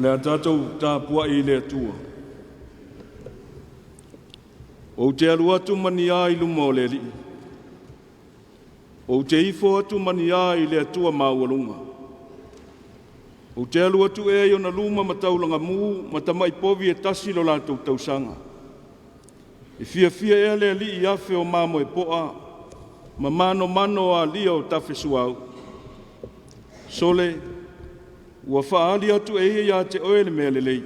O le a tatou tapuai i le Atua. Ou te alu atu ma ni a i luma o le Alii, ou te ifo atu ma ni a i le Atua maualuga. Ou te alu atu ea i ona luma ma taulagamu ma tamai povi e tasi lo latou tausaga. E fiafia ea le Alii i afe o mamoe poa ma manomano o alia o tafe suauu? Sole, ua faaali atu e ia ia te oe le mea lelei.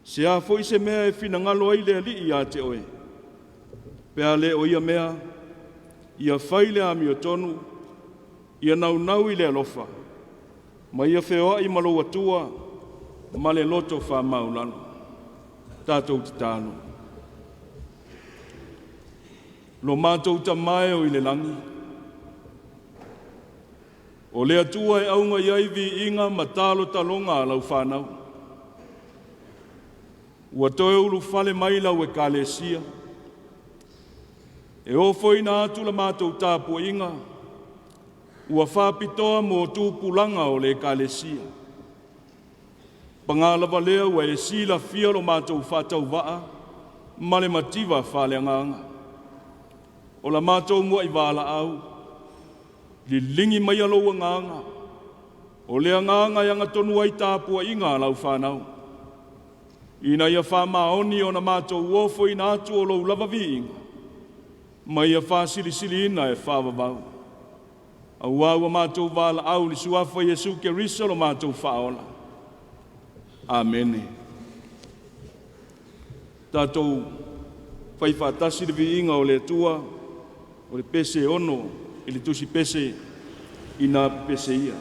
Se a foi se mea e finagalo ai le Alii ia te oe? Pe a le o ia mea, ia fai le amiotonu, ia naunau i le alofa, ma ia feoai ma lou Atua ma le loto faamaualalo. Tatou tatalo. Lo matou Tama e o i le lagi, o le Atua e auga i ai viiga ma talotaloga a lau fanau. Ua toe ulufale mai lau Ekalesia, e ofoina atu la matou tapuaiga ua faapitoa mo tupulaga o le Ekalesia. Paga lava lea ua e silafia lo matou faatauvaa ma le mativa faaleagaga. O la matou muai valaau, liligi maia lou agaga, o le agaga e agatonu ai tapuaiga a lau fanau, ina ia faamaoni ona matou ofoina atu o lou lava viiga, ma ia faasilisiliina e faavavau. Auā ua matou valaau i le suafa o Iesu Keriso lo matou Faaola. Amene. Tatou fai faatasi le viiga o le Atua, o le pese e 6 i le tusi pese ina pese ia.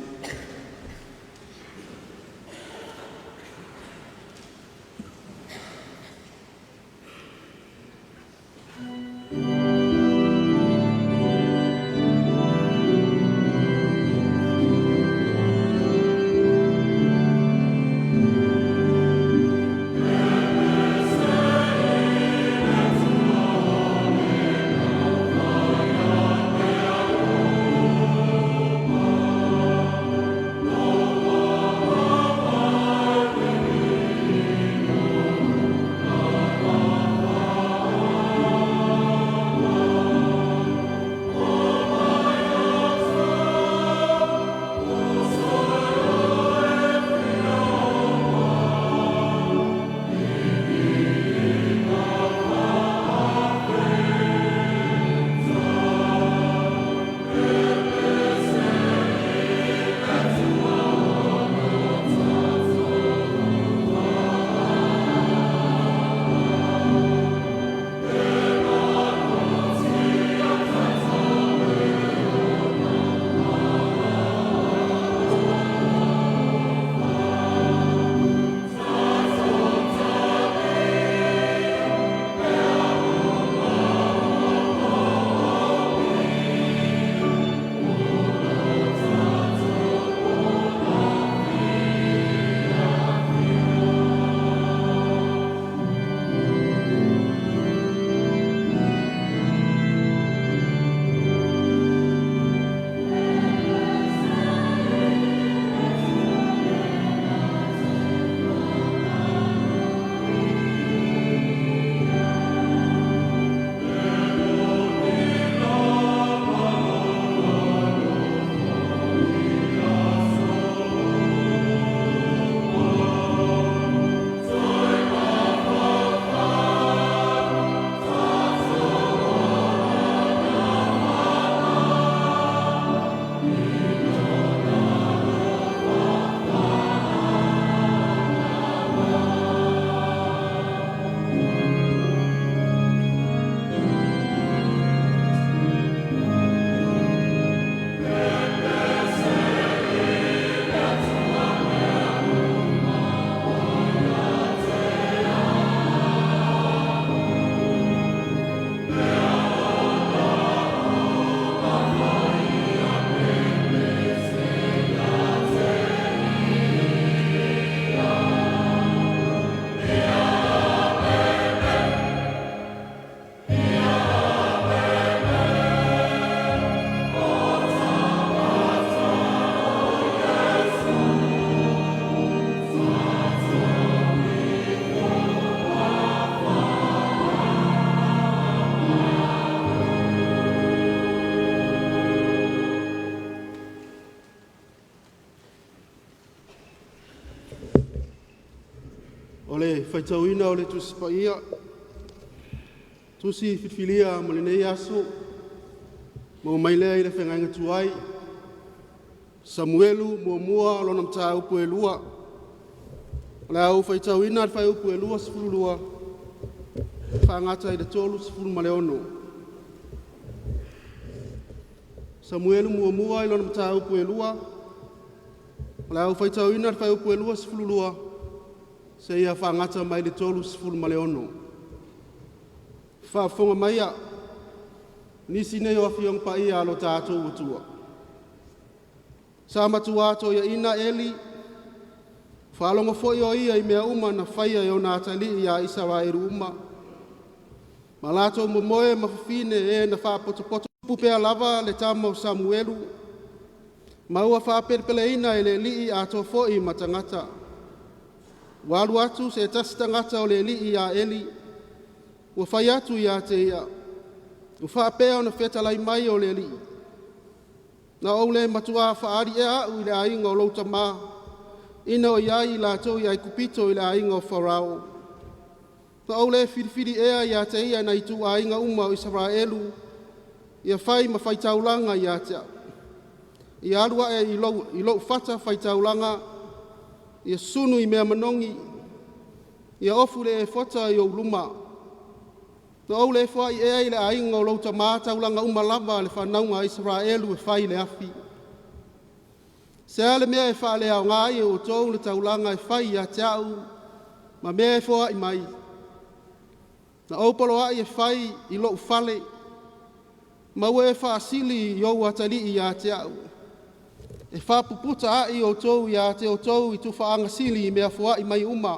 faitauina o le Tusi Paia, Tusi filifilia mo lenei aso, maua mai lea i le Feagaiga Tuai, Samuelu muamua lona mataupu e 2. O le a ou faitauina le fuaiupu e 22 faagata i le 36. Samuelu muamua i lona mataupu e 2, o le a ou faitauina le fuaiupu e 22 seia faagata mai le 36. Faafofoga maia, nisi nei o Afioaga Paia a lo tatou Atua. Sa matuā toeaina Eli, faalogo foi o ia i mea uma na faia e ona atalii ia Isaraelu uma, ma latou momoe ma fafine e na faapotopoto pea lava le tama o Samuelu, ma ua faapelepeleina e le Alii atoa foi ma tagata. Ua alu atu se tasi tagata o le Alii ia Eli, ua fai atu ia te ia, ua faapea ona fetalai mai o le Alii, “Na ou le matuā faaali ea a'u i le aiga o lou tamā ina o i ai i latou i Aikupito i le aiga o Farao? Na ou le filifili ea ia te ia nai ituaiga uma o Isaraelu ia fai ma faitaulaga ia te a'u, ia alu a'e i lo'u fatafaitaulaga, ia susunu i mea manogi, ia ofu le efota i ou luma? Na ou le foai ea i le aiga o lou tamā taulaga uma lava a le fanauga a Isaraelu e fai i le afi? Se a le mea e faaleaoga ai e outou le taulaga e fai ia te a'u ma mea e foai mai? Na ou poloai e fai i lo'u fale, ma ua e faasili i ou atalii ia te a'u, e faapuputa a'i outou ia te outou i tufaaga sili i mea foai mai uma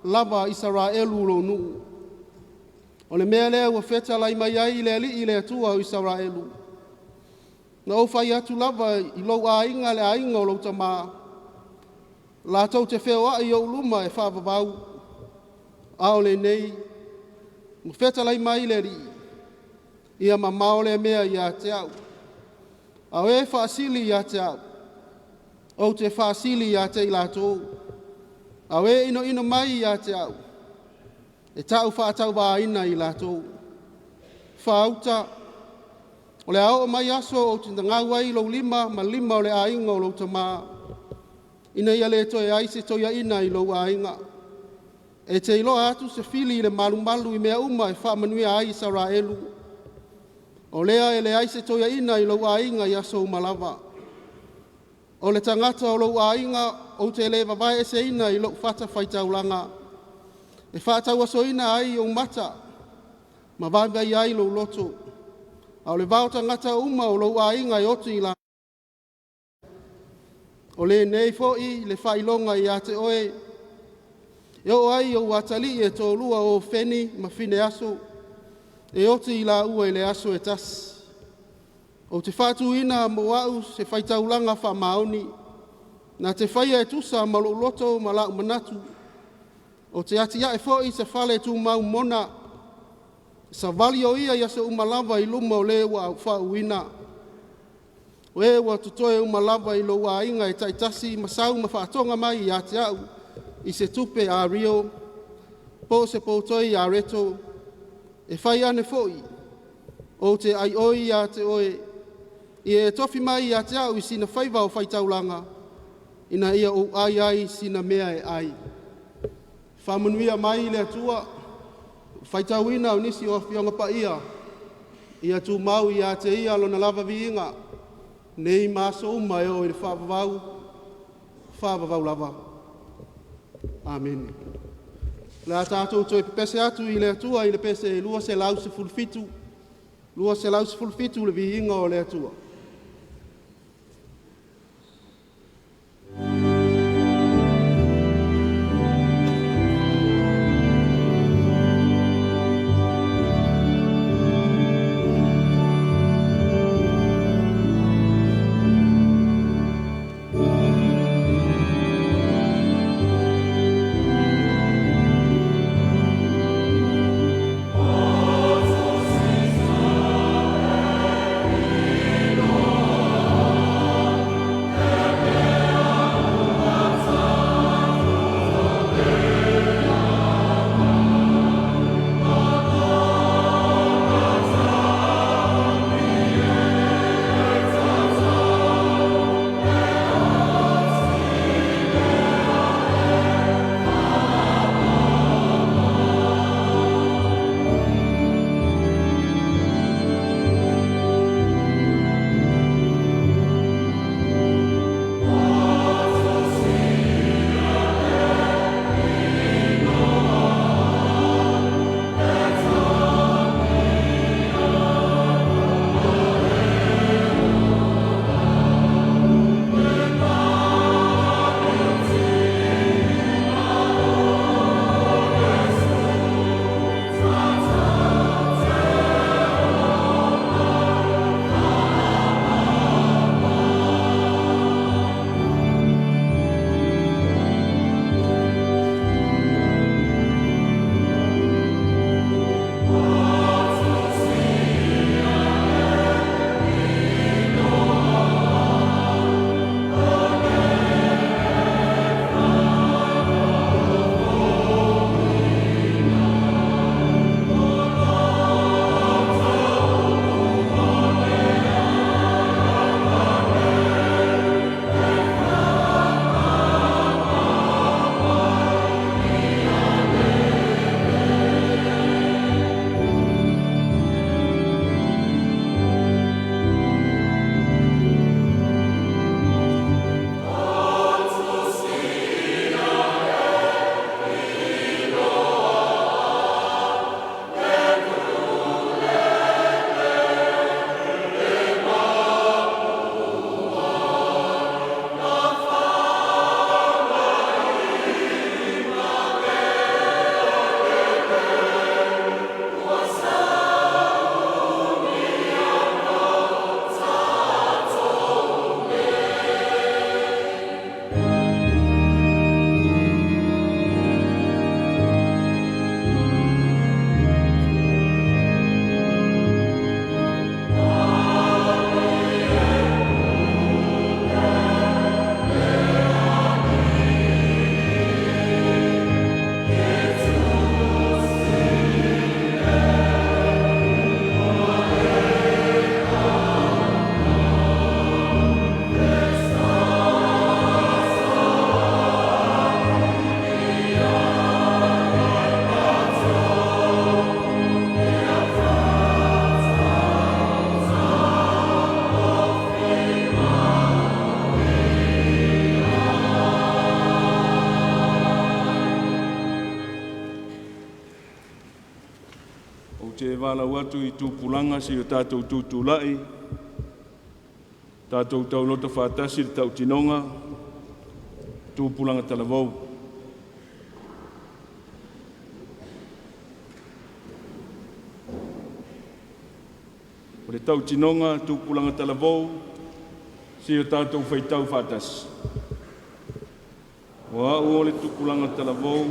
lava a Isaraelu lou nuu. O le mea lea ua fetalai mai ai le Alii le Atua o Isaraelu, na ou fai atu lava i lou aiga le aiga o lou tamā, latou te feoai i ou luma e faavavau, a o lenei ua fetalai mai le Alii, ia mamao lea mea ia te a'u. A o e faasili ia te a'u, ou te faasili ia te i latou. A o e inoino mai ia te a'u, e ta'u faatauvāina i latou. Faauta, o le a oo mai aso ou te gagau ai i lou lima ma lima o le aiga o lou tamā, ina ia le toe ai se toeaina i lou aiga. E te iloa atu se fili i le malumalu i mea uma e faamanuia ai Isaraelu. O lea e leai se toeaina i lou aiga i aso uma lava. O le tagata o lou aiga ou te le vavaeeseina i lou fatafaitaulaga, e faatauasoina ai ou mata ma vaivai ai lou loto. A o le va o tagata uma o lou aiga e oti i la. O lenei foi le faailoga ia te oe, e oo ai ou atalii e toalua o Ofeni ma Fineaso, e oti i laua i le aso e tasi. Ou te faatuina mo a'u se faitaulaga faamaoni, na te faia e tusa ma lo'u loto ma la'u manatu. Ou te atia'e foi se fale tumau mona, savali o ia i aso uma lava i luma o le ua faauuina. O e ua totoe uma lava i lou aiga e taitasi ma sau ma faatoga mai ia te a'u i se tupe ario po o se potoi areto, e fai ane foi, ou te aioi ia te oe, ia e tofi mai ia te a'u i sina faiva o faitaulaga, ina ia ou ai ai sina mea e ai. Faamanuia mai le Atua, faitauina o nisi o Afioaga Paia, ia tumau ia te ia lona lava viiga, nei ma aso uma e oo i le faavavau, faavavau lava. Amene. O le a tatou toe pepese atu i le Atua i le pese 217, 217 le viiga o le Atua. valaau atu i tupulaga se i o tatou tutulai, tatou tauloto faatasi le tautinoga tupulaga talavou. O le tautinoga tupulaga talavou, se i o tatou faitau faatasi. O au o le tupulaga talavou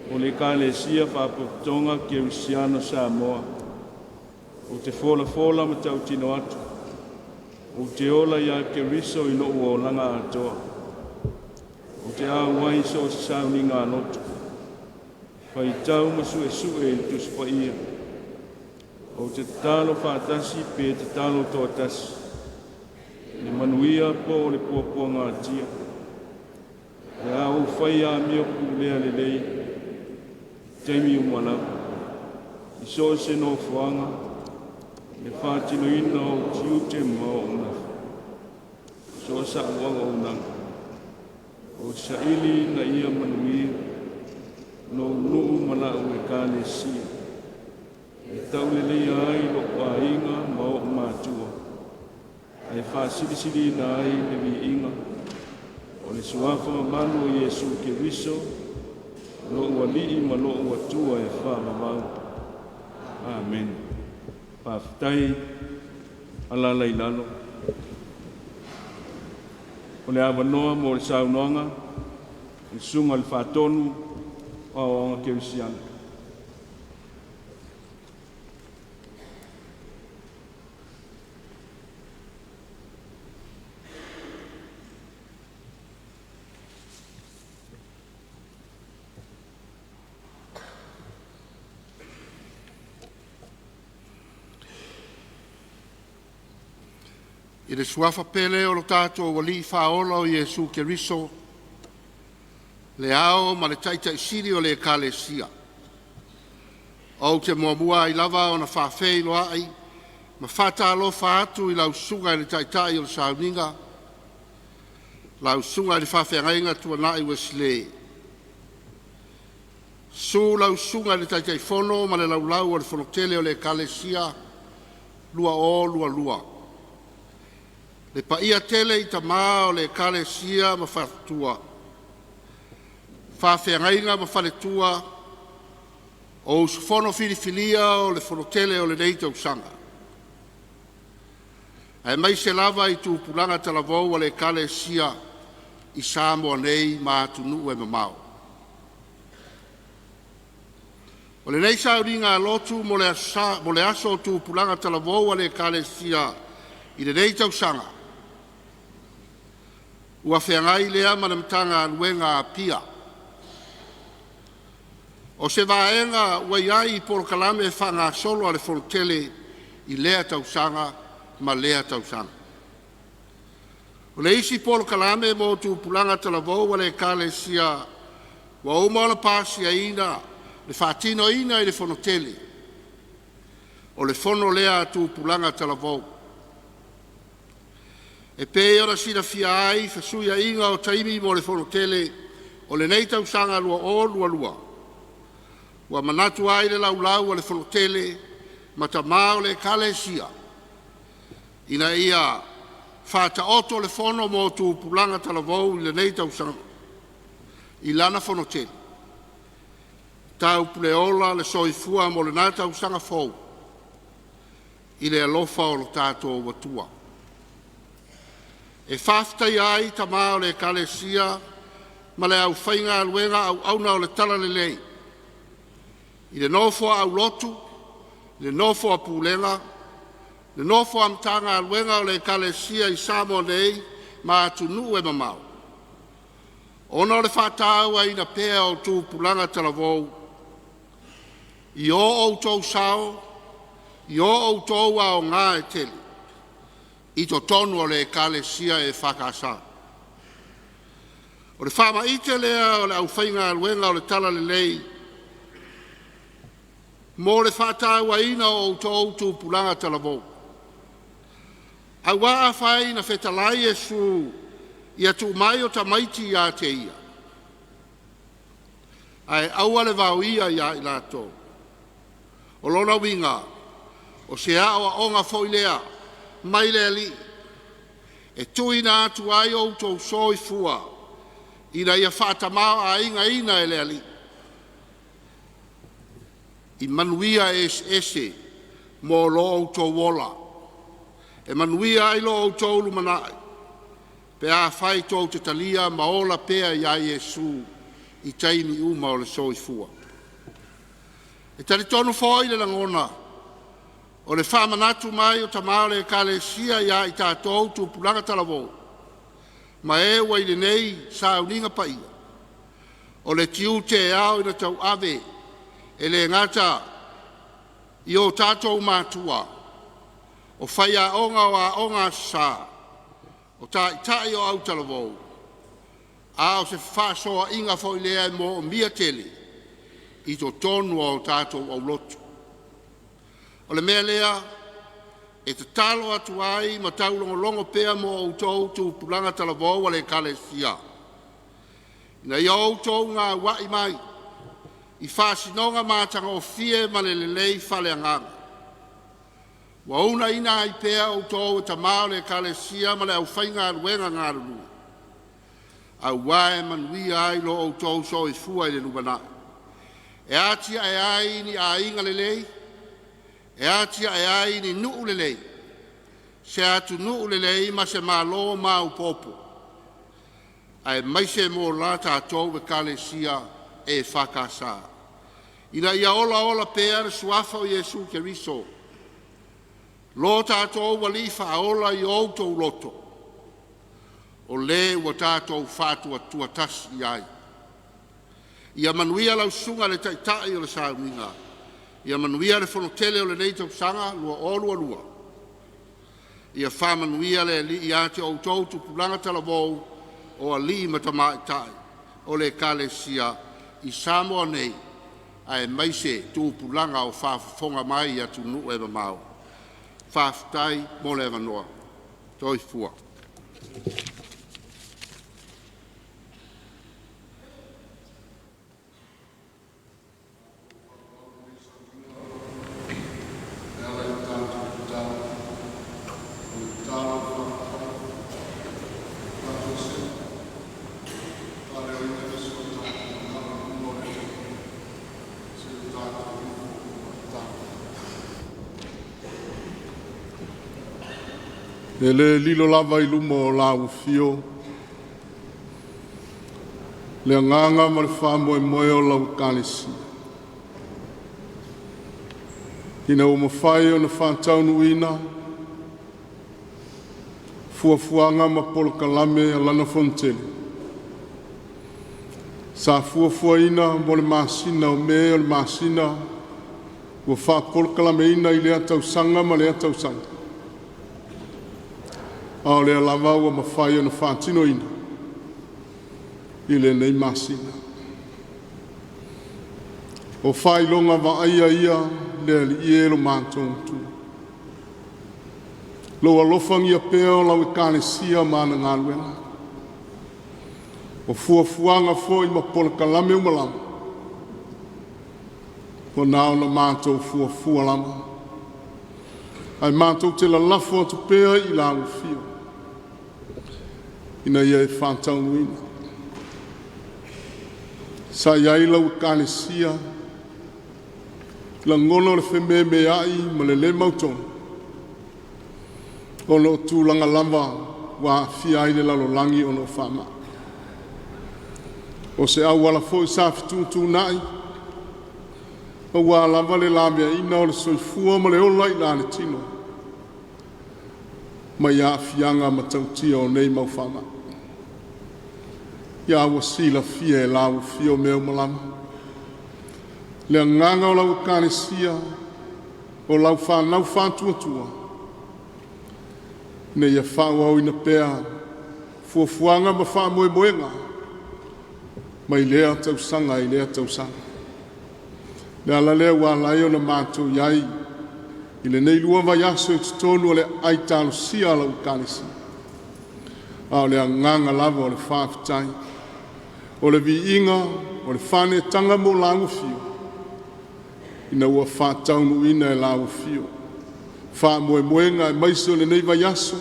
o le Ekalesia Faapotopotoga Kerisiano Samoa, ou te folafola ma tautino atu, ou te ola ia Keriso i lou olaga atoa. Ou te auai i so o se sauniga a lotu, faitau ma suesue i le Tusi Paia. Ou te tatalo faatasi pe tatalo toatasi, le manuia po o le puapuagatia. Le a ou faia amio pulea lelei, taimi uma lava, i so o se nofoaga, le faatinoina o ou tiute ma ou nafa. So o sa'u auaunaga, ou te saili ina ia manuia lou nuu ma la'u ekalesia, e tauleleia ai lo'u aiga ma o'u matua, ae faasilisiliina ai le viiga o le suafa mamalu o Iesu Keriso, lo'u Alii ma lo'u Atua e faavavau. Amene. Faafetai, alaala i lalo. O le avanoa mo le saunoaga, le susuga i le Faatonu o Aoaoga Kerisiano. I le Suafa pele o lo tatou Alii Faaola o Iesu Keriso, le Ao ma le Taitai Sili o le Ekalesia, ou te muamua ai lava ona faafeiloai ma faatalofa atu i lau Susuga i le Taitai o le Sauniga, lau Susuga i le Faafeagaiga Tuanai Ueslei. Susu lau Susuga i le Taitaifono ma le Laulau a le Fonotele o le Ekalesia 2022. Le paia tele i tama o le Ekalesia ma faletua, faafeagaiga ma faletua o usufono filifilia o le Fonotele o lenei tausaga, aemaise lava i tupulaga talavou o le Ekalesia i Samoa nei ma atunuu e mamao. O lenei sauniga lotu mo le Aso Sa mo le Aso o Tupulaga Talavou a le Ekalesia i lenei tausaga, ua feagai lea ma le Matagaluega a Apia. O se vaega ua i ai i polokalame faagasolo a le Fonotele i lea tausaga ma lea tausaga. O le isi polokalame mo tupulaga talavou a le Ekalesia ua uma ona pasiaina le faatinoina i le Fonotele, o le fono lea a tupulaga talavou. E pei ona silafia ai fesuiaiga o taimi mo le Fonotele o lenei tausaga 2022, ua manatu ai le Laulau a le Fonotele ma Tamā o le Ekalesia, ina ia faataoto le fono mo tupulaga talavou i lenei tausaga i lana Fonotele Taupuleola le Soifua mo lena tausaga fou i le alofa o lo tatou Atua. E faafetaia ai tama o le Ekalesia ma le aufaigaluega auauna o le talalelei i le nofo a aulotu, le nofo a pulega, le nofo a Matagaluega o le Ekalesia i Samoa nei ma atunuu e mamao ona o le faatauaina pea o tupulaga talavou i o outou sao i o outou aoga e tele i totonu o le Ekalesia EFKS. O le faamaite lea o le aufaigaluega o le talalelei mo le faatauaina o outou tupulaga talavou. Aua afai na fetalai Iesu ia tuu mai o tamaiti ia te ia, ae aua le vaoia ia i latou. O lona uiga, o se aoaoga foi lea mai le Alii e tuuina atu ai o outou soifua ina ia faatamaoaigaina e le Alii i manuia eseese mo lo outou ola, e manuia ai lo outou lumanai pe afai tou te talia ma ola pea ia Iesu i taimi uma o le soifua. E talitonu foi le lagona, o le faamanatu mai o tama o le Ekalesia ia i tatou tupulaga talavou, ma e ua i lenei sauniga paia, o le tiute e ao ona tauave, e le gata i o tatou matua, o faiaoga o aoga Aso Sa, o taitai o autalavou, a o se fefaasoaaiga foi lea e manaomia tele i totonu o tatou aulotu. O le mea lea e tatalo atu ai ma taulogologo pea mo outou tupulaga talavou o le Ekalesia, ina ia outou gauai mai i faasinoga matagofie ma le lelei faaleagaga ua uunaia ai pea outou e tama o le Ekalesia ma le aufaigaluega galulue, aua e manuia ai lo outou soifua i le lumanai, e atiae ai ni aiga lelei, e atiae ai ni nuu lelei, se atunuu lelei ma se Malo maopoopo, aemaise mo la tatou Ekalesia EFKS, ina ia olaola pea le suafa o Iesu Keriso lo tatou Alii Faaola i o outou loto, o le ua tatou faatuatua tasi i ai. Ia manuia lau Susuga i le Taitai o le sauniga, ia manuia le fonotele o lenei tausaga 2022. Ia faamanuia le Alii ia te outou tupulaga talavou o alii ma tamaitai o le Ekalesia i Samoa nei aemaise tupulaga o faafofoga mai i atunuu e mamao. Faafetai mo le avanoa. Soifua. E ala i le tatou tatalo, o le tatalo faafetai faatoesega ua faaleoina nisi o tatou mamalu i luma o le atunuu si o tatou nuu o Matautu. E le lilo lava i luma o lau afio le agaga ma le faamoemoe o lau Ekalesia, ina ua mafai ona faataunuuina fuafuaga ma polokalame a lana Fonotele sa fuafuaina mo le masina o Me o le masina ua faapolokalameina i lea tausaga ma lea tausaga, a o lea lava ua mafai ona faatinoina i lenei masina. O faailoga vaaia ia le Alii e lo matou Matua, lou alofagia pea o lau Ekalesia ma ana galuega. O fuafuaga foi ma polokalame uma lava, ua na ona matou fuafua lava, ae matou te lalafo atu pea i lau Afio ina ia e faataunuuina. Sa i ai lau Ekalesia lagona o le fememeai ma le le mautonu ona o tulaga lava ua aafia ai le lalolagi ona o faamai. O se auala foi sa fetuutuunai aua lava le laveaiina o le soifua ma le ola i le tino mai aafiaga matautia o nei mau faamai. Ia ua silafia e lau Afio mea uma lava. Le agaga o lau Ekalesia, o lau fanau faatuatua, ina ia faaauauina pea fuafuaga ma faamoemoega mai lea tausaga i lea tausaga. O le ala lea ua ala ai ona matou i ai i lenei lua vaiaso i totonu o le aai talosia a lau Ekalesia, a o le agaga lava o le faafetai, o le viiga, o le faaneetaga mo lau Afio. ina ua faataunuuina e lau Afio faamoemoega aemaise o lenei vaiaso,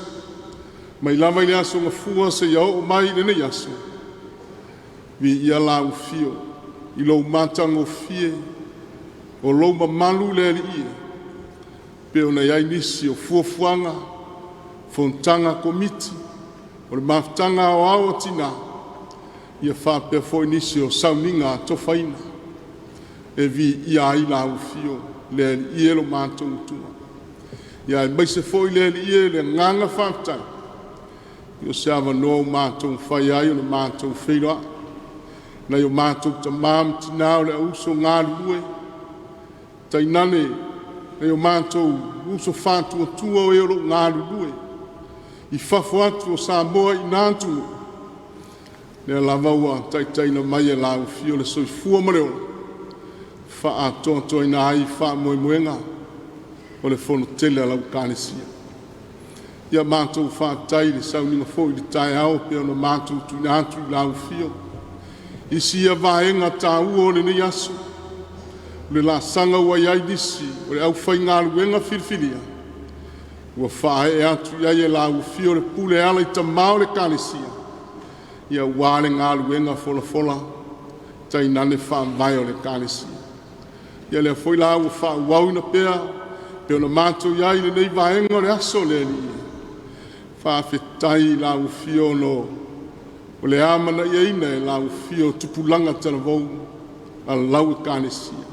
mai lava i le Aso Gafua seia oo mai i lenei aso. Viia lau Afio i lou matagofie, o lou mamalu le Alii e, pei ona i ai nisi o fuafuaga, fonotaga a Komiti, o le mafutaga aoao a Tina, ia faapea foi nisi o sauniga atofaina e viia ai lau Afio le Alii e lo matou Atua. Ia aemaise foi le Alii e, le agaga faafetai o se avanoa ua matou mafai ai ona matou feiloai, nai o matou tama ma tina o le au uso galulue, tainane nai o matou uso faatuatua o e o lo o galulue i fafo atu o Samoa i na atunuu, lea lava ua taitaiina mai e lau Afio le soifua ma le ola e faaatoatoaina ai faamoemoega o le Fonotele a lau Ekalesia. Ia matou faafetai i le sauniga foi i le taeao pei ona matou tuuina atu i lau Afio isi ia vaega taua o lenei aso, o le laasaga ua i ai nisi o le aufaigaluega filifilia ua faaee atu i ai e lau Afio le pule e ala i tama o le Ekalesia, aua le galuega folafola tainane faavae o le Ekalesia. Ia lea foi la ua faaauauina pea pei ona matou i ai i lenei vaega o le aso le Alii, faafetai i lau Afio ona o le amanaiaina e lau Afio o tupulaga talavou a lau Ekalesia.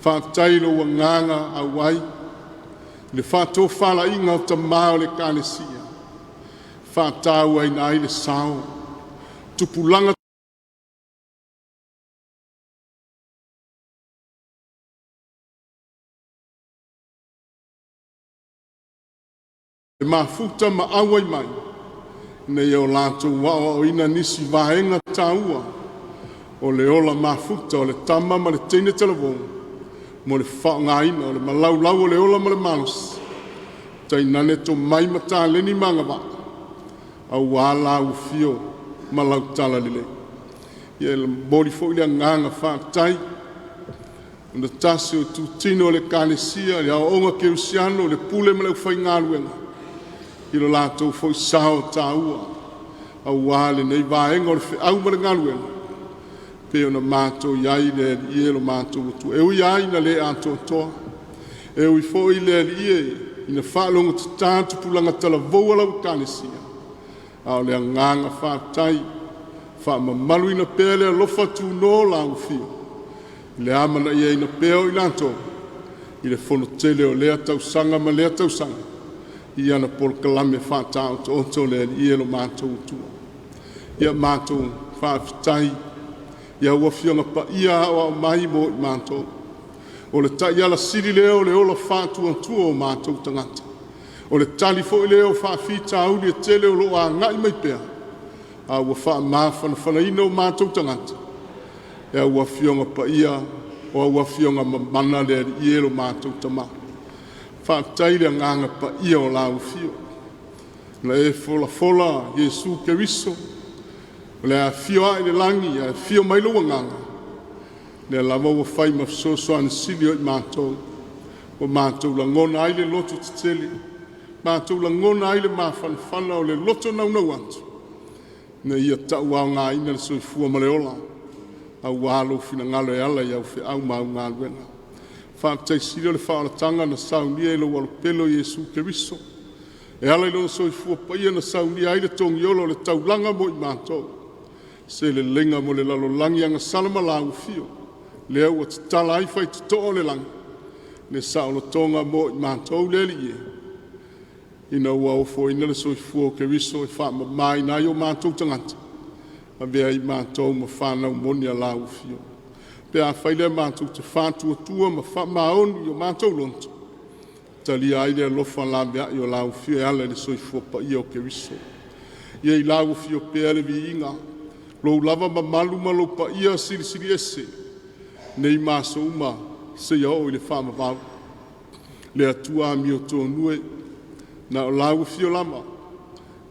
Faafetai i lou agaga auai i le faatofalaiga o tama o le Ekalesia, e faatauaina ai le sao o tupulaga mafuta ma auai mai ina ia o latou aoaoina nisi vaega taua o le ola mafuta o le tama ma le teine talavou mo le faaaogaina o le malaulau o le ola ma le malosi, tainane tomai ma taleni ma agavaa aua lau afio ma lau talalelei. Ia e momoli foi le agaga faafetai ona tasi o itutino o le Ekalesia, le Aoaoga Kerisiano, le Pule ma le Aufaigaluega i lo latou foi sao taua aua lenei vaega o le feau ma le galuega pei ona matou i ai le Alii e lo matou Atua. E ui lava ina le atoatoa, e ui foi le Alii e ina faalogotata tupulaga talavou a lau Ekalesia, a o le agaga faafetai, faamamaluina pea le alofa tuno o lau Afio i le amanaiaina pea o i latou i le fonotele o lea tausaga ma lea tausaga i ana polokalame faataotooto le Alii e lo matou Atua. Ia matou faafetai i au Afioga Paia Aoao mai mo i matou, o le taiala sili lea o le ola faatuatua o matou tagata, o le tali foi lea o faafitauli e tele o lo o agai mai pea, a ua faamafanafanaina o matou tagata e au Afioga Paia o au Afioga mamana le Alii e lo matou Tama. Faafetai i le Agaga Paia o lau Afio na e folafola Iesu Keriso o le a afio ae i le lagi ae afio mai lou Agaga, lea lava ua fai ma fesoasoani sili o i matou, ua matou lagona ai le loto tetele, matou lagona ai le mafanafana o le loto naunau atu ina ia tauaogaina le soifua ma le ola aua lou finagalo e ala i au feau ma au galuega. Faafetai sili o le faaolataga na saunia e lou Alopelo Iesu Keriso e ala i lona soifua paia na saunia ai le togiola o le taulaga mo i matou, se leleiga mo le lalolagi agasala ma lau Afio, lea ua tatala ai faitotoa o le lagi, le saolotoga mo i matou le Alii e, ina ua ofoina le soifua o Keriso e faamamaina ai o matou tagata, avea ai matou ma fanau moni a lau Afio. Pe afai lea matou te faatuatua ma faamaoni i o matou loto, talia ai le alofa laveai o lau Afio e ala i le soifua paia o Keriso. Ia i lau Afio pea le viiga, lou lava mamalu ma lou paia silisili ese, nei ma aso uma seia oo i le faavavau. Le Atua amiotonu e, na o lau Afio lava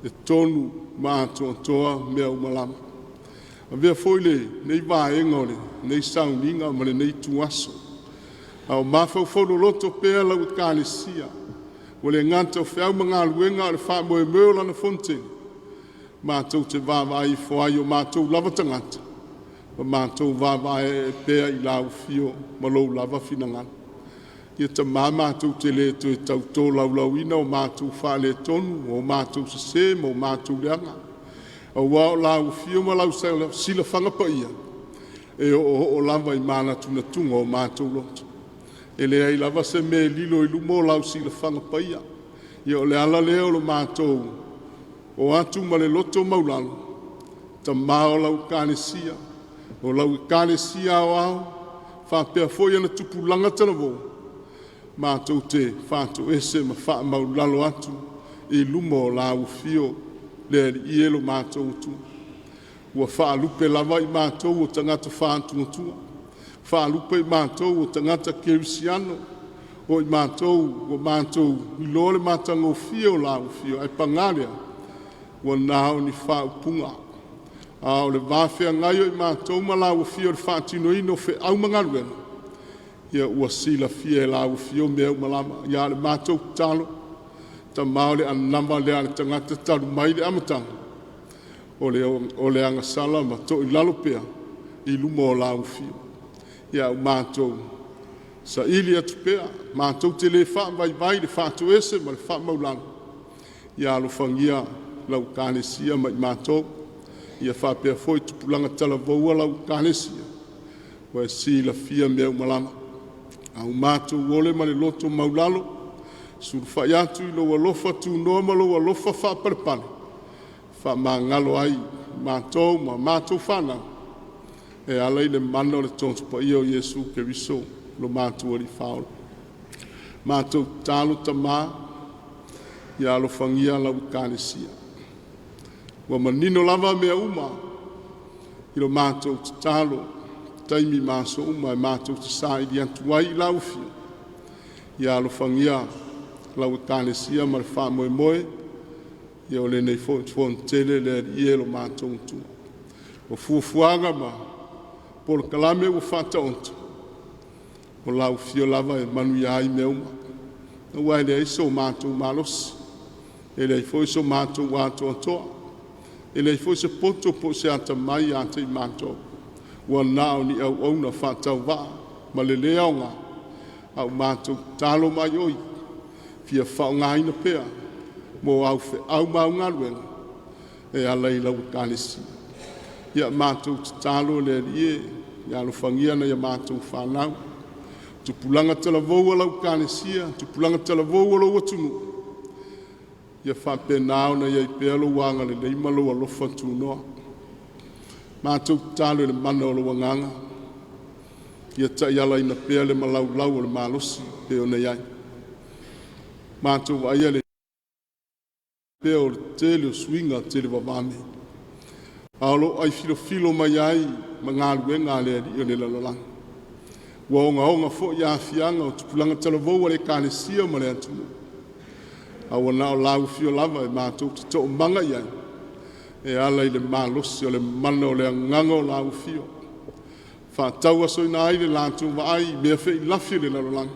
e tonu ma atoatoa mea uma lava. Avea foi lenei vaega o lenei sauniga ma lenei ituaso A o mafaufau loloto pea lau Ekalesia, ua le gata o feau ma galuega a o le faamoemoe o lana Fonotele, matou te vaavaai ifo ai i o matou lava tagata ma matou vaavaai ae pea i lau Afio ma lou lava finagalo. Ia Tama matou te le toe tau tolaulaauina o matou faaletonu, o matou sese ma o matou leaga, aua o lau Afio ma lau silafaga paia e oooo lava i manatunatuga o matou loto. E leai lava se mea e lilo i luma o lau silafaga paia. Ia o le ala lea o le matou o atu ma le loto maualalo, Tama o lau Ekalesia, o lau Ekalesia Aoao faapea foi ona tupulaga talavou, matou te faatoese ma faamaualalo atu i luma o lau Afio le Alii e lo matou Atua. Ua faalupe lava i matou o tagata faatuatua, faalupe i matou o tagata kerisiano, o i matou ua matou iloa le matagofie o lau Afio, ae paga lea, ua na o ni faaupuga, a o le va feagai o i matou ma lau Afio i le faatinoina o feau ma galuega, ia ua silafia e lau Afio mea uma lava. Ia, a o le matou tatalo, Tama o le anava lea a le tagata talu mai le amataga, o le agasala ma toilalo pea i luma o lau Afio. Ia, a ua matou saili atu pea, matou te le faavaivai le faatoese ma le faamaualalo. Ia alofagia lau Ekalesia ma i matou, ia faapea foi tupulaga talavou a lau Ekalesia, ua e silafia mea uma lava. A ua matou ole ma le loto maualalo, sulufai atu i lou alofa tunoa ma lou alofa faapalepale, faamagalo ai matou ma a matou fanau e ala i le mana o le Tootoo Paia o Iesu Keriso lo matou Alii Faaola. Matou tatalo Tama, ia alofagia lau Ekalesia. Ua manino lava mea uma i lo matou tatalo i taimi ma aso uma e matou te saili atu ai i lau Afio. Ia alofagia lau Ekalesia ma le faamoemoe o lenei foi Fonotele le Alii e, lo matou Atua. O fuafuaga ma polokalame ua faataoto, o lau Afio lava e manuia ai mea uma, aua e leai so matou malosi, e leai foi so matou atoatoa, e leai foi se poto po o se atamai ia te i matou, ua na o ni auauna faatauvaa ma le le aoga, a ua matou tatalo ma aioi, fia faaaogaina pea mo au feau ma au galuega e ala i lau Ekalesia. Ia matou tatalo le Alii e, ia alofagia nai a matou fanau, tupulaga talavou a lau Ekalesia, tupulaga talavou o lou atunuu, ia faapena ona i ai pea lou agalelei ma lou alofa tunoa. Matou tatalo i le mana o lou Agaga, ia taialaina pea le malaulau o le malosi pei ona i ai. Matou vaaia le pea o le tele o suiga televavave, a o lo o ai filofilo mai ai ma galuega a le alii o le lalolagi. Ua ogaoga foi aafiaga o tupulaga talavou a le Ekalesia ma le atunuu, a ua na o lau Afio lava e matou te toomaga i ai e ala i le malosi o le mana o le Agaga o lau Afio, faatauasoina ai le latou vaai i mea feilafi o le lalolagi,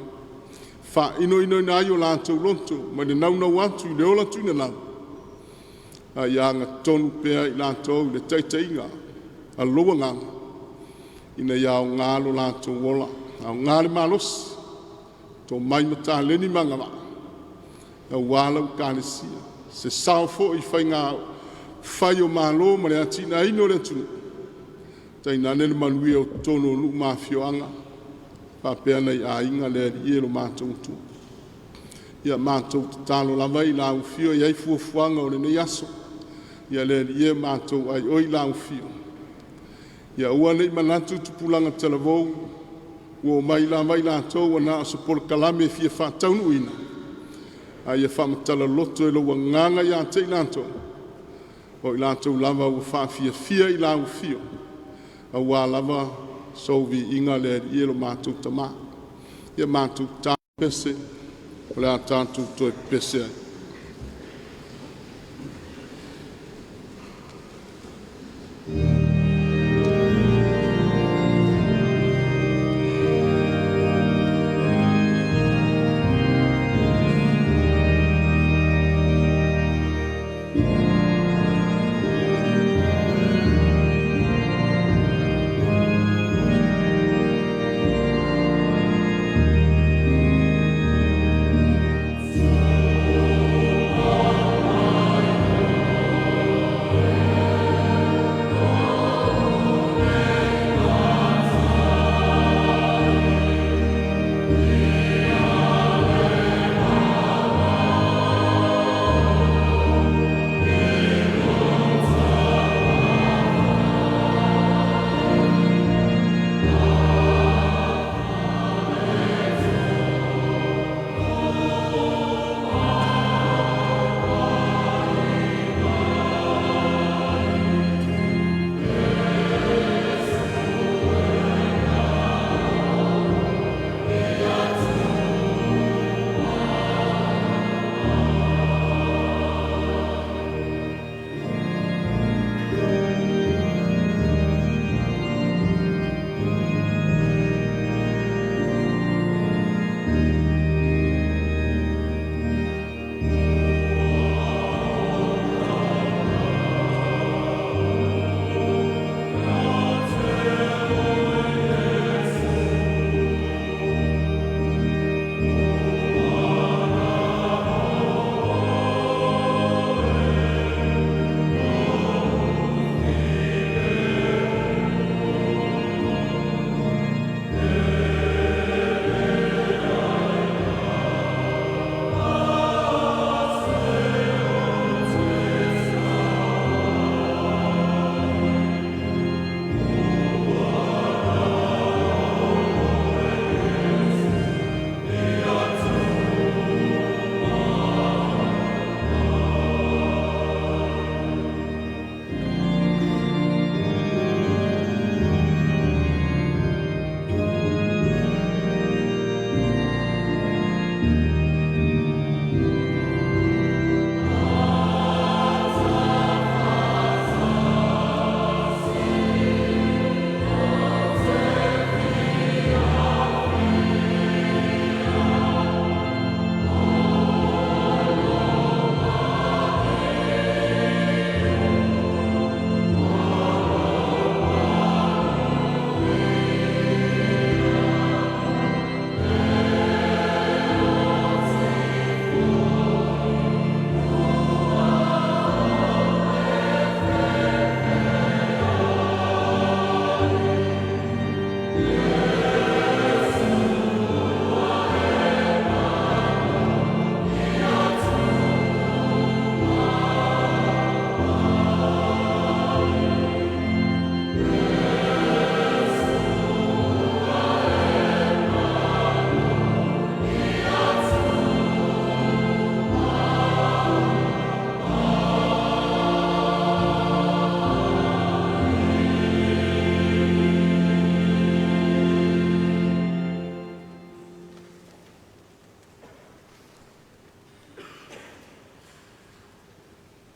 faailoiloina ai o latou loto mai le naunau atu i le ola tuinanau, a ia agatonu pea i latou i le taitaiga a lou Agaga, ina ia aoga lo latou ola, aoga le malosi, tomai ma taleni ma agavaa aua lau Ekalesia, se sao foi i faiga fai o Malo ma le atinaeina o le atunuu, tainane le manuia o totonu o nuu ma afioaga faapea nai aiga. Le Alii e, lo matou Atua, ia matou tatalo lava i lau Afio e i ai fuafuaga o lenei aso. Ia le Alii e, matou aioi i lau Afio, ia aua nei manatu tupulaga talavou ua omai lava i latou ua na o se polokalame e fia faataunuuina, a ia faamatala loto e lou Agaga ia te i latou, o i latou lava ua faafiafia i lau Afio, aua lava sou viiga. Le Alii e, lo matou Tama, ia matou pese o le a tatou toe pepese ai.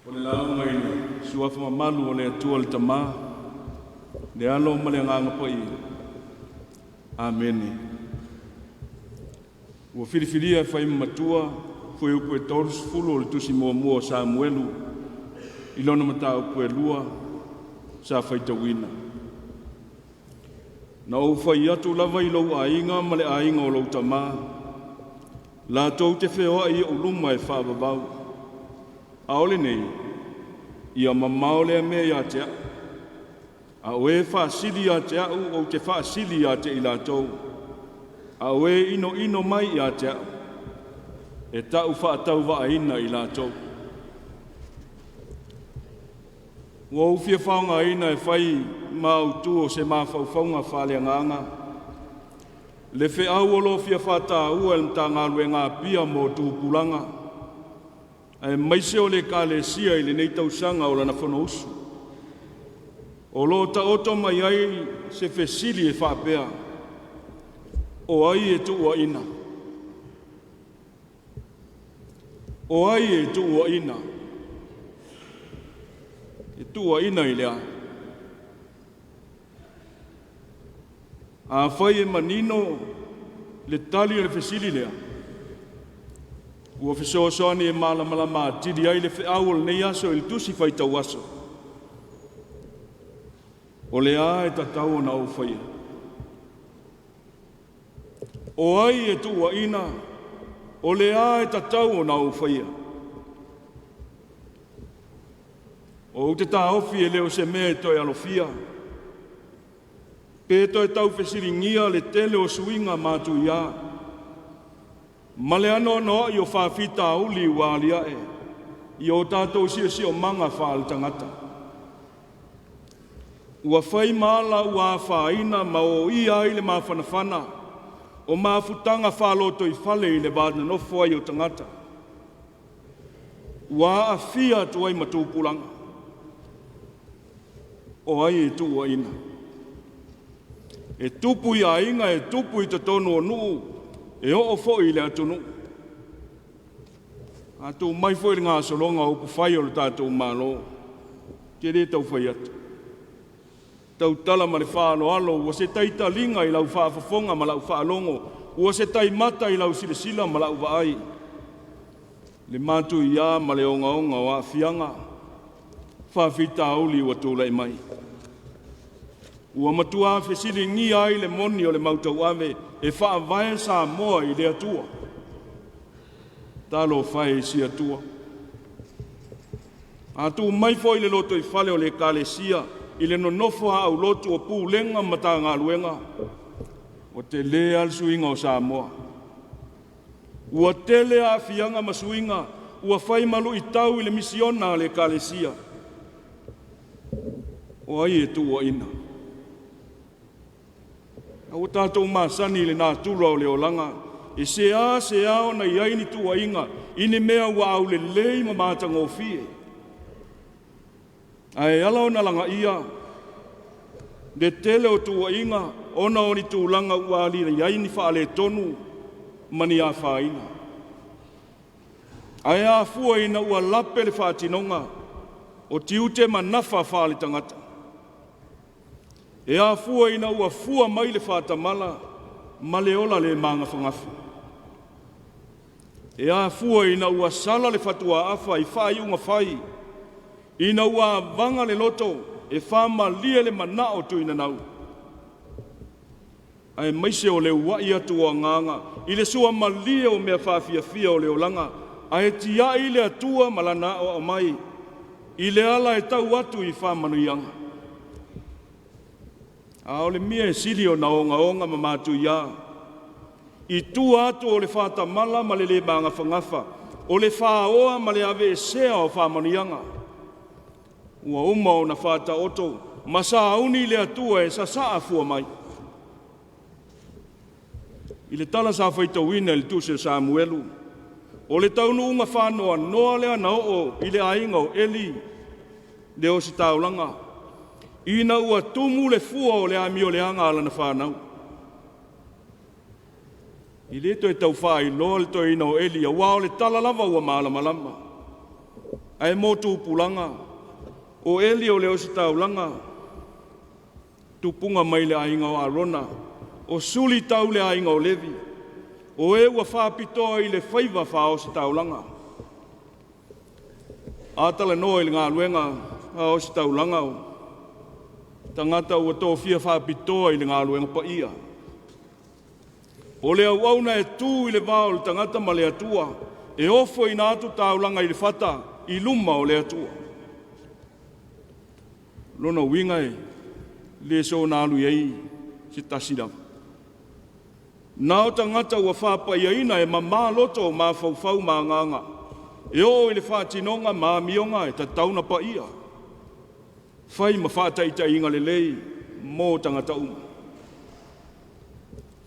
O le lauga i le suafa mamalu o le Atua le Tama, le Alo ma le Agaga Paia. Amene. Ua filifilia e fai ma matua Fuaiupu 30 o le Tusi Muamua o Samuelu i lona mataupu e 2 sa faitauina. Na ou fai atu lava i lou aiga ma le aiga o lou tama, latou te feoai i ou luma e faavavau. A o lenei, ia mamao lea mea ia te au. A o e faasili ia te au, ou te faasili ia te i latou. A o e inoino mai ia te au, e tau faatauvaaina i latou. Ua ou fia faaaogaina e fai ma autu o se mafaufauga faaleagaga le feau o lo o fia faataua e le Matagaluega Apia mo Tupulaga, aemaise o le Ekalesia i lenei tausaga o lana Fonousu. O lo o taoto mai ai se fesili e faapea: O ai e tuuaina? O ai e tuuaina? E tuuaina i le a? Afai e manino le tali o le fesili lea, ua fesoasoani e malamalama atili ai le feau o lenei aso i le tusi faitau aso. O le a e tatau ona ou faia? O ai e tuuaina? O le a e tatau ona ou faia? Ou te taofi e le o se mea e toe alofia, pe toe tau fesiligia le tele o suiga matuia, ma le anoanoai o faafitauli ua alia'e i o tatou siosiomaga faaletagata. Ua fai ma ala ua afaina ma oia ai le mafanafana o mafutaga faalotoifale i le va nonofo ai o tagata. Ua aafia atu ai ma tupulaga. O ai e tuuaina? E tupu i aiga, e tupu i totonu o nuu, e oo foi i le atunuu. A tuu mai foi le gasologa o upufai o le tatou Malo, te le tau fai atu. Tautala ma le faaaloalo, ua se tai taliga i lau faafofoga ma lau faalogo, ua se tai mata i lau silasila ma lau vaai, le matuia ma le ogaoga o aafiaga, faafitauli ua tulai mai. Ua matua fesiligia ai le moni o le mau tauave e faavae Samoa i le Atua. Talofa e i si Atua. A tuu mai foi le lotoifale o le Ekalesia i le nonofo a aulotu o Pulega ma Matagaluega, ua tele lava le suiga o Samoa. Ua tele aafiaga ma suiga ua fai ma luitau i le misiona a le Ekalesia. O ai e tuuaina? A ua tatou masani i le natura o le olaga, e sea ona i ai ni tuuaiga i ni mea ua aulelei ma matagofie. Ae ala ona lagaia le tele o tuuaiga ona o ni tulaga ua aliali ai ni faaletonu ma ni afaina. Ae afua ina ua lape le faatinoga o tiute ma nafa faaletagata. E afua ina ua fua mai le faatamala ma le ola le magafagafa. E afua ina ua sala le fatuaafa i faaiuga fai, ina ua avaga le loto e faamalie le manao tuinanau, aemaise o le ua'i atu o agaga i le suamalie o mea faafiafia o le olaga, ae tiai le Atua ma lana aoao mai i le ala e tau atu i faamanuiaga. A o le mea e sili ona ogaoga ma matuia, i tua atu o le faatamala ma le le magafagafa, o le faoa ma le aveesea o faamanuiaga, ua uma ona faataoto ma sauni le Atua e sasaa fua mai. I le tala sa faitauina i le tusi o Samuelu, o le taunuuga faanoanoa lea na oo i le aiga o Eli le ositaulaga, ina ua tumu le fua o le amioleaga a lana fanau. E le toe tau faailoa le toeaina o Eli, aua o le tala lava ua malamalama. Ae mo tupulaga, o Eli o le ositaulaga, tupuga mai le aiga o Arona, o suli tau le aiga o Levi, o e ua faapitoa i le faiva faaositaulaga. A talanoa i le galuega faaositaulaga, o tagata ua tofia faapitoa i le galuega paia. O le auauna e tu i le va o le tagata ma le Atua, e ofoina atu taulaga i le fata i luma o le Atua. Lona uiga e le soona alu i ai se tasi lava. Na o tagata ua faapaiaina e mamā loto o mafaufau ma agaga, e oo i le faatinoga ma amioga e tatau ona paia, fai ma faataitaiga lelei mo tagata uma.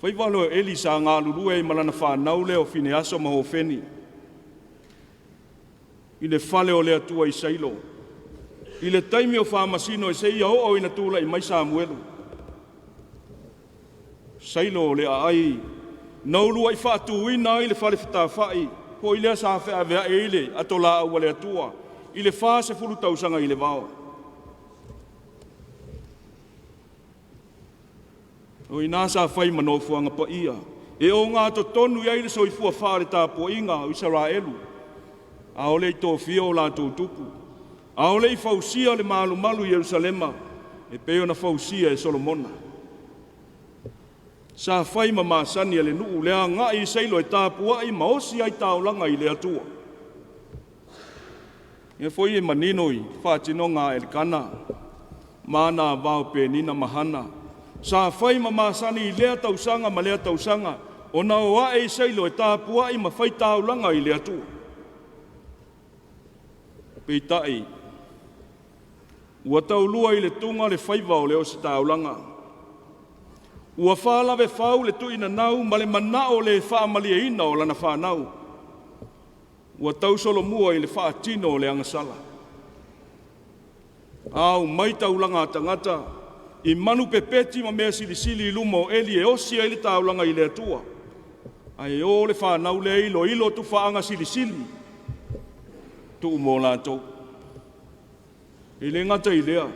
Faiva loa Eli sa galulue ai ma lana fanau lea o Fineaso ma Hofeni i le fale o le Atua i Sailo, i le taimi o faamasino seia oo ina tulai mai Samuelu. Sailo o le aai na uluai faatuina ai le fale fetafai foi lea sa feaveai ai le atolaau a le Atua i le 40 tausaga i le vao. O i ina sa fai ma nofoaga paia e ogatotonu i ai le soifua faale-tapuaiga o Isaraelu, a o le i tofia o latou tupu, a o le i fausia le malumalu i Yerusalema e pei ona fausia e Solomona. Sa fai ma masani a le nuu le agai i Sailo e tapuai ma osi ai taulaga i le Atua. Ia foi e manino i faatinoga a Elikana ma ana avao Penina ma Hana. Sa fai ma masani i lea tausaga ma lea tausaga ona o ae i Sailo e tapuai ma fai taulaga i le Atua. Peitai, ua taulua i le tuga le faiva o le ositaulaga. Ua faalavefau le tuinanau ma le manao le faamalieina o lana fanau. Ua tausolomua i le faatino o le agasala. Ao mai taulaga a tagata i manu pepeti ma mea silisili i luma o Eli e osi ai le taulaga i le Atua. Ae o le fanau lea iloilo tufaaga silisili tuu mo latou. E le gata i lea,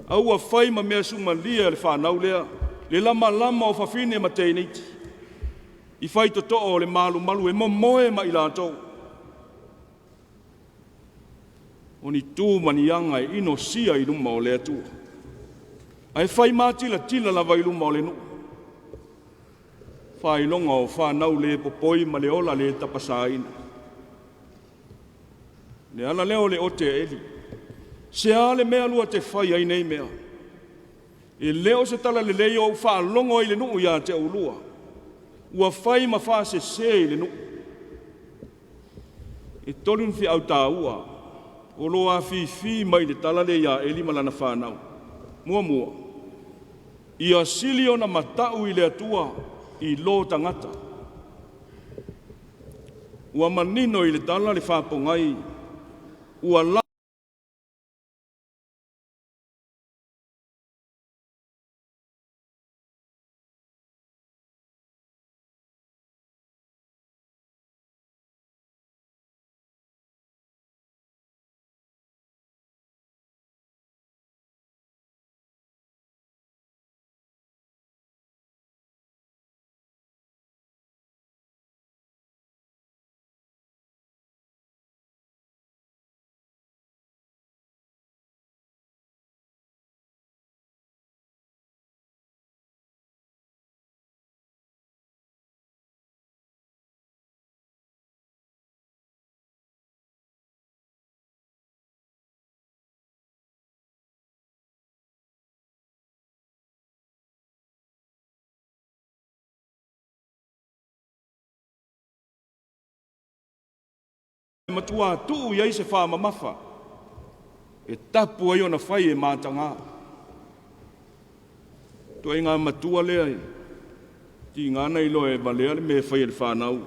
a ua fai ma mea sumalia le fanau lea, le lamalama o fafine ma teineiti, i faitotoo o le malumalu e momoe ma i latou. O ni tu ma ni aga e inosia i luma o le Atua, ae fai matilatila lava i luma o le nuu. Faailoga o fanau le popoi ma le ola le tapasaina. Le ala lea o le ote a Eli. Se a le mea lua te fai ai nei mea? E le o se tala lelei ou faalogo ai le nuu ia te oulua. Ua fai ma faasese i le nuu. E tolu ni feau tāua o lo afifi mai le tala lea ia Eli ma lana fanau. Muamua, ia sili ona matau i le Atua i lo tagata. Ua manino i le tala le faapogai ua matua tuu i ai se faamamafa e tapu ai ona fai e mataga. Tuaiga matua lea e tigana iloa e valea le mea e fai e le fanau.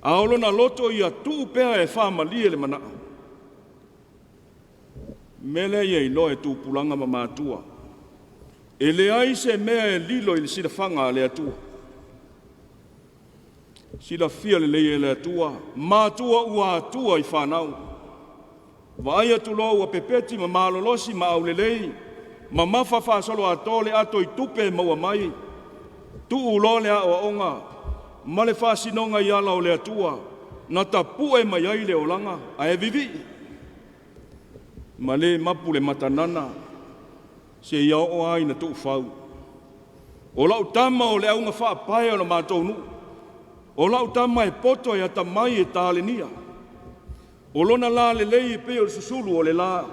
A o lona loto ia tuu pea e faamalie le manao. Mea lea ia iloa e tupulaga ma matua. E leai se mea e lilo i le silafaga a le Atua. Silafia lelei e le Atua, matua ua atua i fanau. Vaai atu loa ua pepeti ma malolosi ma aulelei, mamafa faasoloatoa le ato i tupe e maua mai, tuu loa le aoaoga ma le faasinoga i ala o le Atua, na tapu'e mai ai le olaga, ae vivii ma le mapu le matanana seia oo lava ina tuufau. O lau tama o le auga faapae o le matou nuu. O lau tama e poto e atamai e talenia. O lona lalelei e pei o le susulu o le la.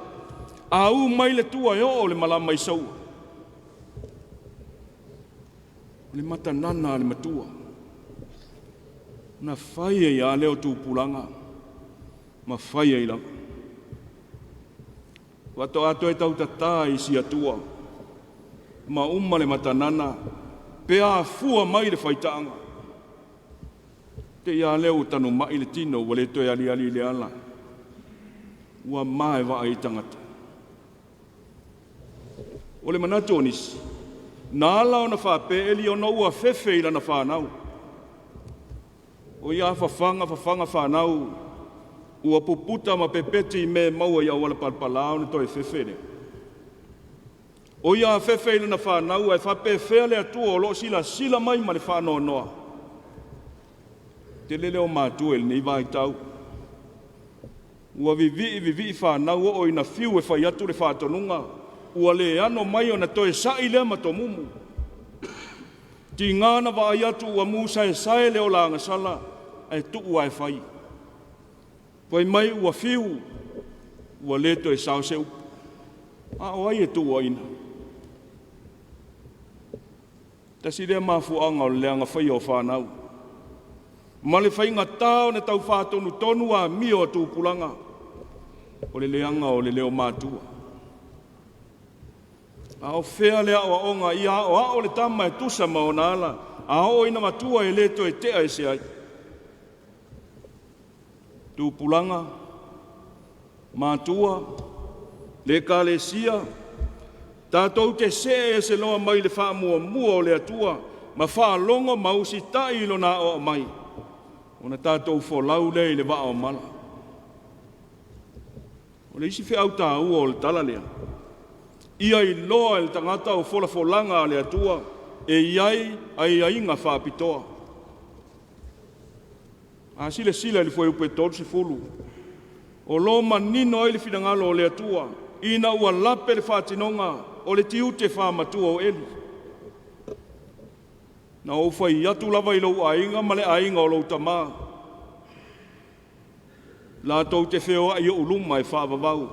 A u mai le tua e oo le malama i saua. O le matanana a le matua. Na fai ai lava lea o tupulaga ma fai ai lava. Faatoa toe tautatā i si atua ma uma le matanana pe afua mai le faitaaga. Te i lava lea ua tanumai le tino ua le toe aliali i le ala, ua maevaai i tagata. O le manatu o nisi, na ala ona faapea Eli ona ua fefe i lana fanau. O ia fafaga fafaga fanau, ua puputa ma pepeti i mea e maua i auala palapala ona toe fefe lea. O ia afefe i lana fanau ae faapefea le Atua o lo o silasila mai ma le faanoanoa. Tele leo matua i lenei vaitau. Ua vivii vivii fanau oo ina fiu e fai atu le faatonuga, ua le ano mai ona toe sa'i lea ma tomumu. Tiga na vaai atu ua musaesae le ola agasala, ae tuu lava e fai. Fai mai ua fiu, ua le toe sao se upu. A o ai e tuuaina? Tasi lea mafuaaga o le leaga faia o fanau, ma le faigatā ona tau faatonutonu amio a tupulaga, o le leaga o le leo matua. A o fea le aoaoga ia aoao le tama e tusa ma ona ala, a oo ina matua e le toe tea ese ai. Tupulaga, matua, le Ekalesia, tatou te see ese loa mai le faamuamua o le Atua ma faalogo ma usitai i lona aoao mai, ona tatou folau lea i le vaa o mala. O le isi feau taua o le tala lea, ia iloa e le tagata o folafolaga a le Atua e i ai aiaiga faapitoa. A silasila i le fuaiupu e 30, o lo o manino ai le finagalo o le Atua ina ua lape le faatinoga o le tiute faamatua o Eli. Na ou fai atu lava i lou aiga ma le aiga o lou tama, latou te feoai i ou luma e faavavau.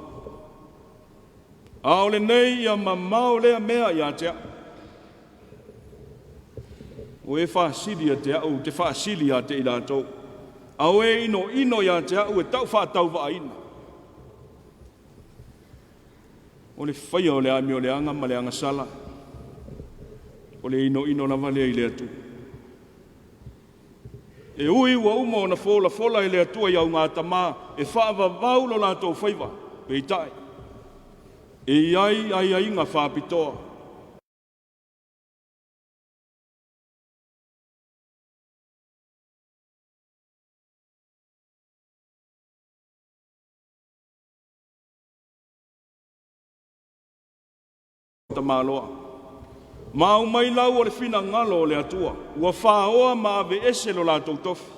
A o lenei ia mamao lea mea ia te au. O e faasili ia te au, ou te faasili ia te i latou. A o e inoino ia te au e tau faatauvaaina. O le faia o le amioleaga ma le agasala, o le inoino lava lea i le Atua. E ui ua uma ona folafola e le Atua i augatama e faavavau lo latou faiva, peitai, e i ai aiaiga faapitoa. Tamaloa. Ma aumai lau o le finagalo o le Atua, ua faoa ma aveese lo latou tofi.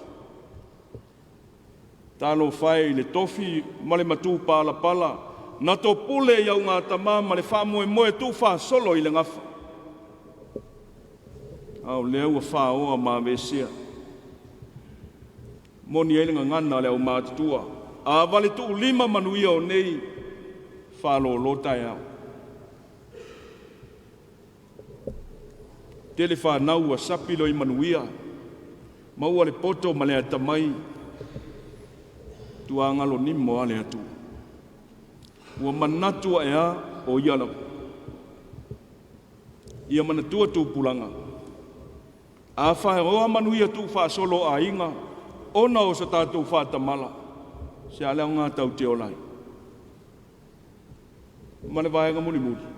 Talofa e i le tofi ma le matupalapala, na topule i augatama ma le faamoemoe tuufaasolo i le gafa. A o lea ua faoa ma aveesea. Moni ai le gagana a le aumatutua, a valetuulima manuia o nei, faalolo taeao. Tele fanau ua sapi loi manuia, maua le poto ma le atamai, tuagalo nimo a le Atua. Ua manatu ae a o ia lava. Ia manatua tupulaga, a faoa manuia tuufaasolo o aiga, ona o so tatou faatamala, se a le aoga tatou te ola ai. Ma le vaega mulimuli,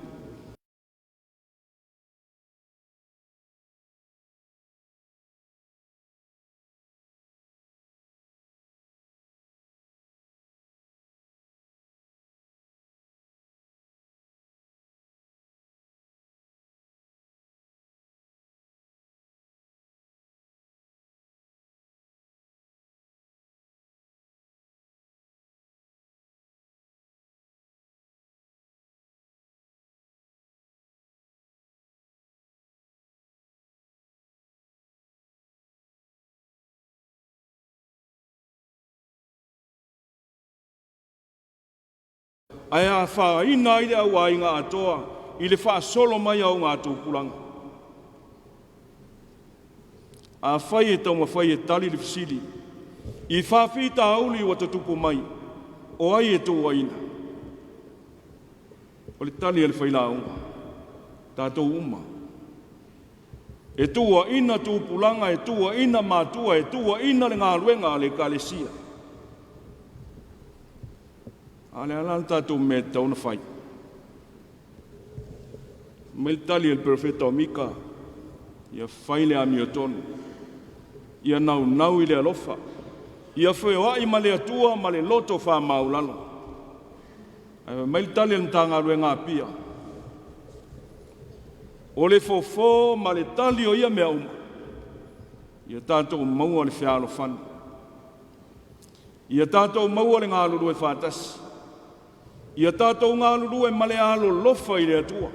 Ae afaina ai le auaiga atoa i le faasolo mai a o tupulaga. Afai e taumafai e tali le fesili i faafitauli ua tutupu mai, o ai e tuuaina? O le tali a le failauga, tatou uma. E tuuaina tupulaga, e tuuaina matua, e tuuaina le galuega a le Ekalesia. A o le a la le tatou mea e tatau ona fai? Mai le tali a le perofeta o Mika, ia fai le amiotonu, ia naunau i le alofa, ia feoai ma le Atua ma le loto faamaualalo. Ae fai mai le tali a le Matagaluega a Apia, o le fofo ma le tali o ia mea uma, ia tatou maua le fealofani, ia tatou maua le galulue faatasi, ia tatou galulue ma le alolofa i le Atua.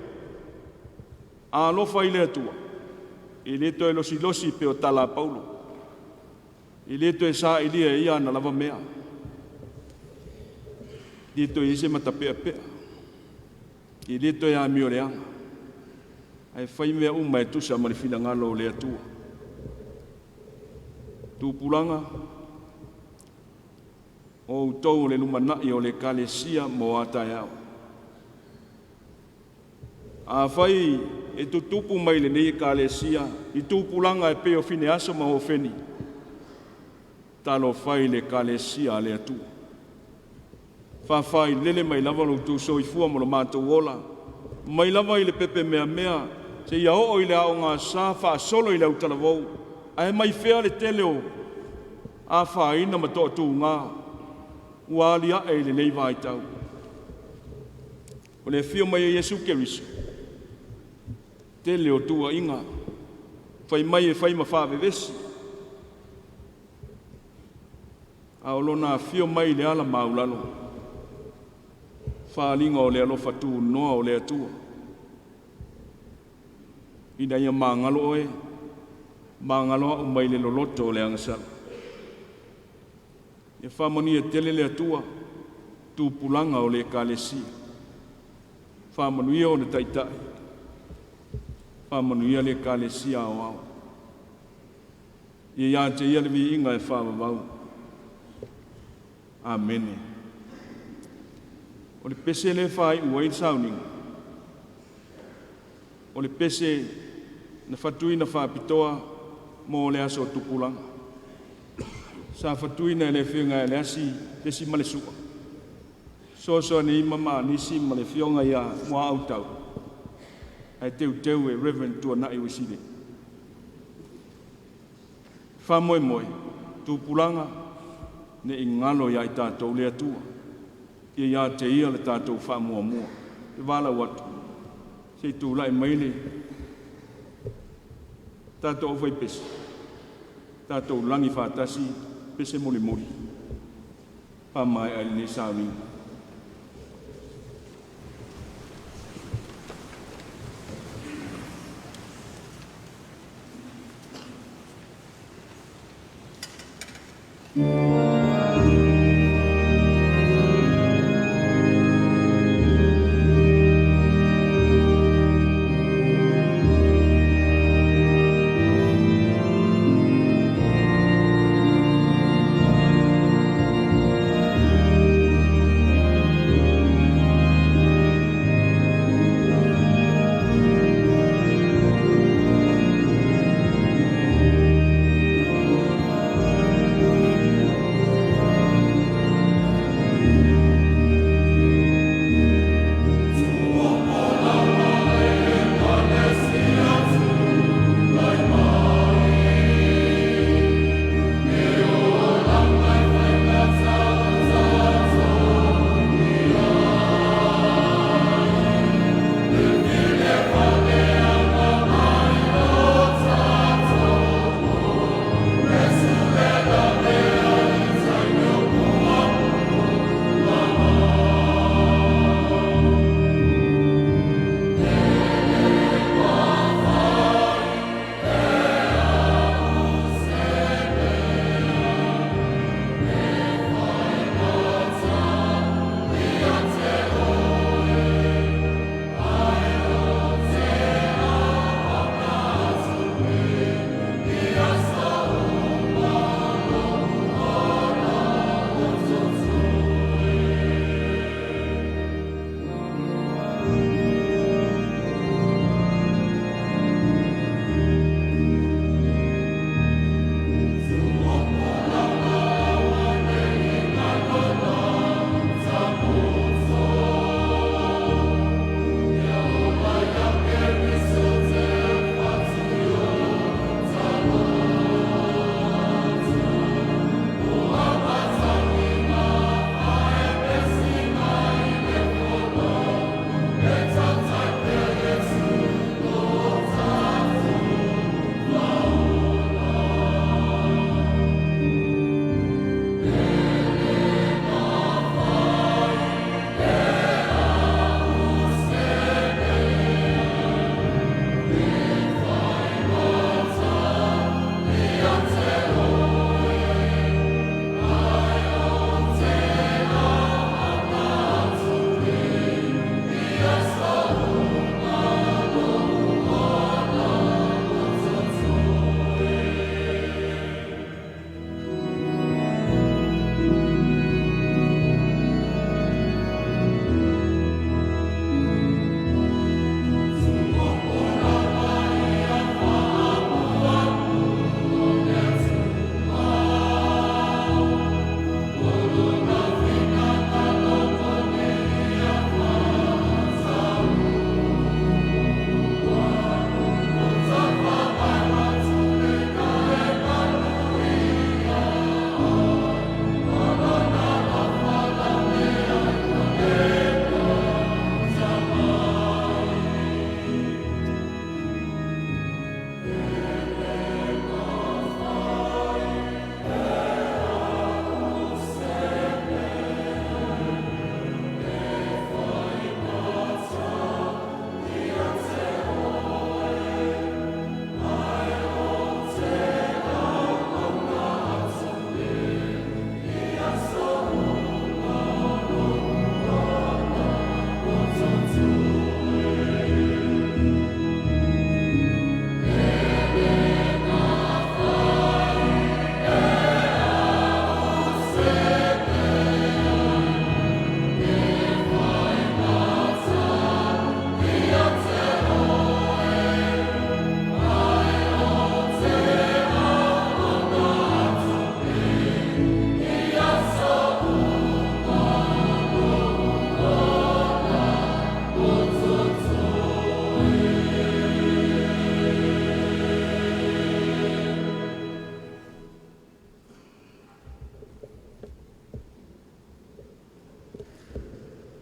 Alofa i le Atua, e le toe losilosi pei o tala a Paulo, e le toe sailia e ia ana lava mea, e le toe i ai se matapeapea, e le toe amioleaga, ae fai mea uma e tusa ma le finagalo o le Atua. Tupulaga, o outou o le lumanai o le Ekalesia mo a taeao. Afai e tutupu mai lenei Ekalesia i tupulaga e pei o Fineaso ma Hofeni, talofa e i le Ekalesia a le Atua. Faafailele mai lava lo outou soifua ma lo matou ola, mai lava i le pepe meamea seia oo i le aogasa faasolo i le autalavou, ae mai fea le tele o afaina ma toatuga ua alia'e i lenei vaitau. O le afio mai o Iesu Keriso, tele o tuuaiga, fai mai e fai ma faavevesi, a o lona afio mai i le ala maulalo, faaaliga o le alofa tunoa o le Atua, ina ia magalo oe, magalo au mai le loloto o le agasala. Ia faamanuia tele le Atua tupulaga o le Ekalesia, faamanuia ona taitai, faamanuia le Ekalesia aoao. Ia ia te Ia le viiga e faavavau. Amene. O le pese lea e faaiu ai le sauniga, o le pese na fatuina faapitoa mo le aso o tupulaga. Sa fatuina e le afioga ia Leasi Tesimalesu'a, fesoasoani ma Nisi ma le afioga ia Muaau Tau, ae teuteu e Reverend Tuanai Uesile. Faamoemoe, tupulaga, ne i galo ia i tatou le Atua, ia ia te Ia le tatou faamuamua. E valaau atu se i tulai mai le tatou aufaipese, tatou lagi faatasi pese mulimuli faamaea ai lenei sauniga.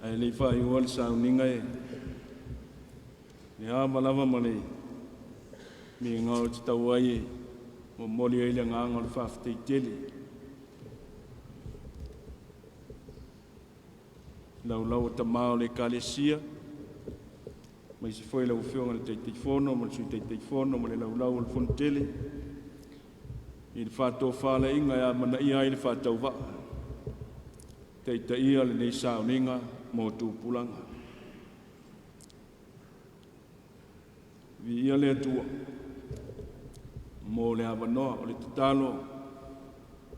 Ae le i faaiua le sauniga e le ava lava ma le migao e tatau ai e momoli ai le agaga o le faafetai tele i laulau a tama o le Ekalesia, aemaise foi lau Afioga i le Taitaifono ma le Sui Taitaifono ma le laulau a le Fonotele i le faatofalaiga e amanaia ai le faatauvaa e taitaia lenei sauniga mo tupulaga. Viia le Atua mo le avanoa. O le tatalo,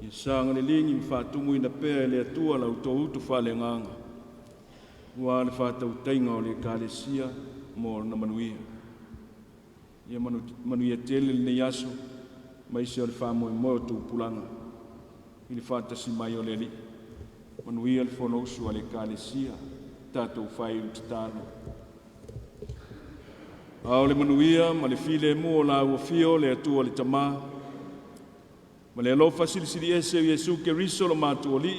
ia saga liligi ma faatumuina pea e le Atua la outou utu faaleagaga aua le faatautaiga o le Ekalesia mo lona manuia. Ia manuia tele lenei aso, aemaise o le faamoemoe o tupulaga i le faatasi mai o le Alii. Manuia le Fonousu a le Ekalesia. Tatou fai le tatalo. A o le manuia ma le filemu o la ua afio le Atua le Tama ma le alofa silisili ese o Iesu Keriso lo matou Alii.